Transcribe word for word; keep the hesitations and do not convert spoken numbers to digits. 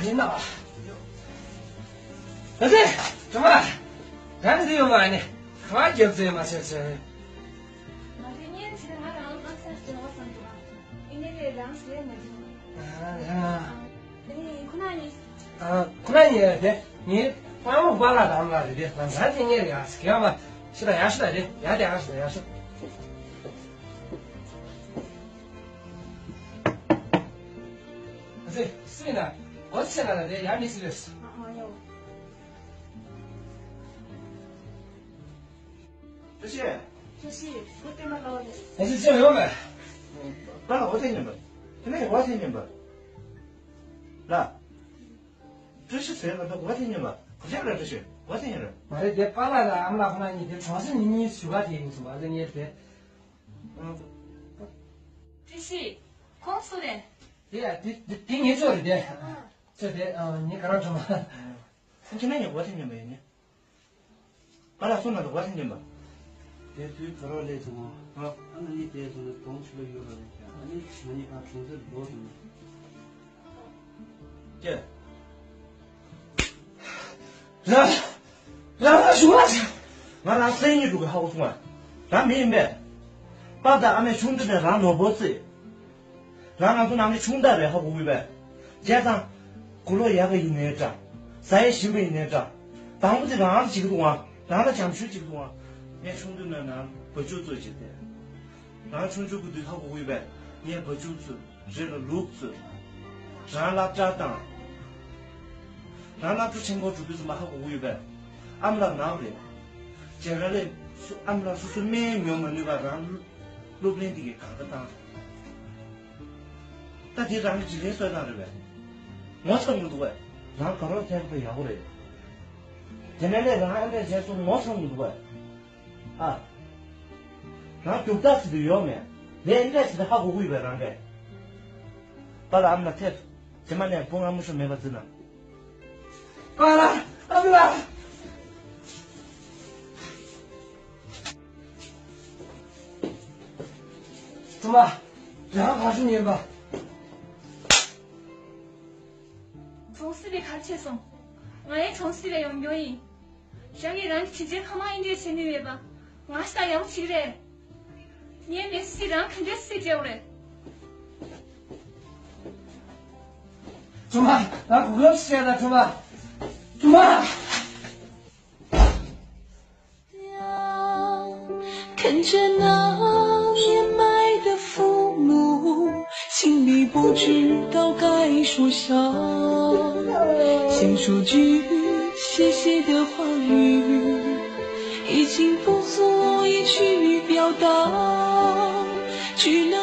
ཡིན་ན། ད་ཚེ། ཇོ་མོ། ད་ནི་དེ་ཡོང་བ་ནི། ཁ་བ་རྒྱབ་ཚེ་མ་ཟེར་ཟེར། མ་རེད། ངས་ཚེ་ང་རང་ཨ་ས་ཞིག་བ་བསམ་འདུག་ཨ་ནི་ངས་རང་ཟེར་མ་འདུག་ཨ་ཡ། ཨ་ནི་ཁོ་ན་ནི། ཨ། ཁོ་ན་ཡིན་རེད་དེ། ངའི་དཔའ་མོ་པཱ་ལགས་དང་ལ་རེད་དེ། ང་ང་དེ་ངས་རེད་ཨ་ཟེར་གི་ཡ་མ། ཤི་ད་ཡ་ཤི་ད་རེད་ཡ་དེ་ཨ་ཤི་ད་ཡ་ཤི། ཨ་ཙི། སུ་ཡིན་ན། འོ་ཚེ་ན་ལ་རེད་ཡ་མི་སུ་རེད། ཨ་ཨ་ཡོ། ཀྲི་ཤི། ཀྲི་ཤི། ཁོ་ལྟད་མོ་ལྟ་བ་རེད། ཨ་ཙི་ཅི་ཡོང་མེད། པཱ་ལགས་འོ་ཐེངས་མཉམ་པ། དེ་ནས་འོ་ཐེངས་མཉམ་པ། ལ། ཀྲི་ཤི་ཟེར་ལ་འདུག་འོ་ཐེངས་མཉམ་པ། ག་ཚོད་རེད་ཀྲི་ཤི། འོ་ཐེངས་མཉམ་རེད། མ་རེད་དེ་པཱ་ལགས་དང་ཨ་མ་ལགས་ཁོ་ན་གཉིས་དེ་གྲོང་གསེབ་ནས་གཉིས་བཞུགས་ག་དེ་ཡིན་སོང་བ་ལ་ངས་དེ། ཀྲི་ཤི། ཁོང་སུ་རེད། དེ་ཡ་དེ་དེ་དེ་ངེད་ཚོ་རེད་དེ། ཚོ་དེ་ཨ་ངེད་ག་རང་ཚོ་མ། ཁྱེད་ནས་ཡང་འོ་ཐེངས་མཉམ་པ་ཡིན་ནི། ང་ལ་སོང་ན་འདུག་འོ་ཐེངས་མཉམ་པ། དེ་དུས་ག་རོ་ལས་སོང་ཨ། ཨ་ང་གཉིས་དེ་སོང་ན་གྲོང་ཆུ་ལ་ཡོད་ར་རེད་ཀྱང་ཨ་ནི་ང་གཉིས་གང་གྲོང་གསེབ་ལོག་སོང་ན། ཀྱེ། རང་། རང་རང་བྱུང་བ་ཞིག་ང་རང་སེམས་ཉིད་དྲུག་གི་ཧ་གོ་སོང་བ། རང་མི་ཡིན་པས། པཱ་དང་ཨ་མས་ཆུང་དུས་ནས་རང་ནོར་བུ་བརྩིས། རང་ང་ཚོ་ནང་མི་ཆུང་དག་རེད་ཧ་གོ་གི་ཡོད་པས། བྱས་ཙང་། དགུང་ལོ་ཡག་གི་ཡིན་ནའི་འདྲ། ཟ་ཡས་ཞིམ་པ་ཡིན་ནའི་འདྲ། དང་པོ་དེ་རང་ལ་བྱེད་ཀྱི་འདུག་ཨང་། རང་ལ་བྱམས་ཞུ་བྱེད་ཀྱི་འདུག་ཨང་། ངས་ཆུང་དུས་ནས་ནང་བ་ཕྱུགས་ཚོད་བྱེད་དེ། རང་ཆུང་ཆུང་གི་དུས་ཧ་གོ་གི་ཡོད་པས། ངས་བ་ཕྱུགས་ཚོད། རི་ལ་ལུག་ཚོད། རང་སློབ་གྲྭ་བཏང་། རང་སློབ་གྲྭ་ཆེན་མོ་འགྲོ་དུས་ཙམ་པ་ཧ་གོ་གི་ཡོད་པས། ཨ་མ་ལགས་ནང་རེད། རྒྱ་གར་ལས་སུ་ཨ་མ་ལགས་སོ་སོའི་སྨན་ཉོ་མ་ནུས་པར་རང་སློབ་གླིང་འདི་གའི་སྒང་ག་བཏང་། ད་དེ་རང་གི་འཇིག་རྟེན་གསོད་སྟངས་རེད་པས། ངོ་ཚ་མི་འདུག་པས། རང་དགའ་རོགས་ཐེབས་པ་ཡག་པོ་རེད། དེ་ནས་ལས་རང་ཨ་འདྲས་བྱས་སོང་ངོ་ཚ་མི་འདུག་པས། ཨ། རང་རྒྱུག་རྟགས་ཟེར་དུ་ཡོད་མེད། ལས་འདྲས་ཟེར་དུ་ཧ་གོ་གི་ཡོད་པས་རང་གས། པཱ་ལགས་ཨ་མ་ལགས་ཐེབས། རྗེས་མ་ནས་བུ་ང་མུ་ཤོ་མེད་པ་བརྩི་ན། པཱ་ལགས་ཨ་མ་ལགས། ཐུ་མ། རང་ག་ཤུ་ཉན་པ། གྲོང་གསེབ་ལས་ག་རེ་བྱས་སོང་། ང་ཡང་གྲོང་གསེབ་ལས་ཡོང་མྱོང་ཡིན། རང་གིས་རང་གི་བྱས་རྗེས་ཕ་མ་ཨིན་འདྲས་བྱེད་ནུས་མེད་པ། ང་ཞིག་དང་ཡག་པོ་བྱེད་ཀྱི་རེད། ངའི་མི་ཚེ་རང་ག་འདྲས་སེ་བརྗེ་བ་རེད། ཐུ་མ། ང་གོ་སྐབས་ཤིག་བྱས་ན་ཐུ་མ། ཐུ་མ། 看着那年迈的父母，心里不知道该说啥。想说句谢谢的话语，已经不足以去表达。只能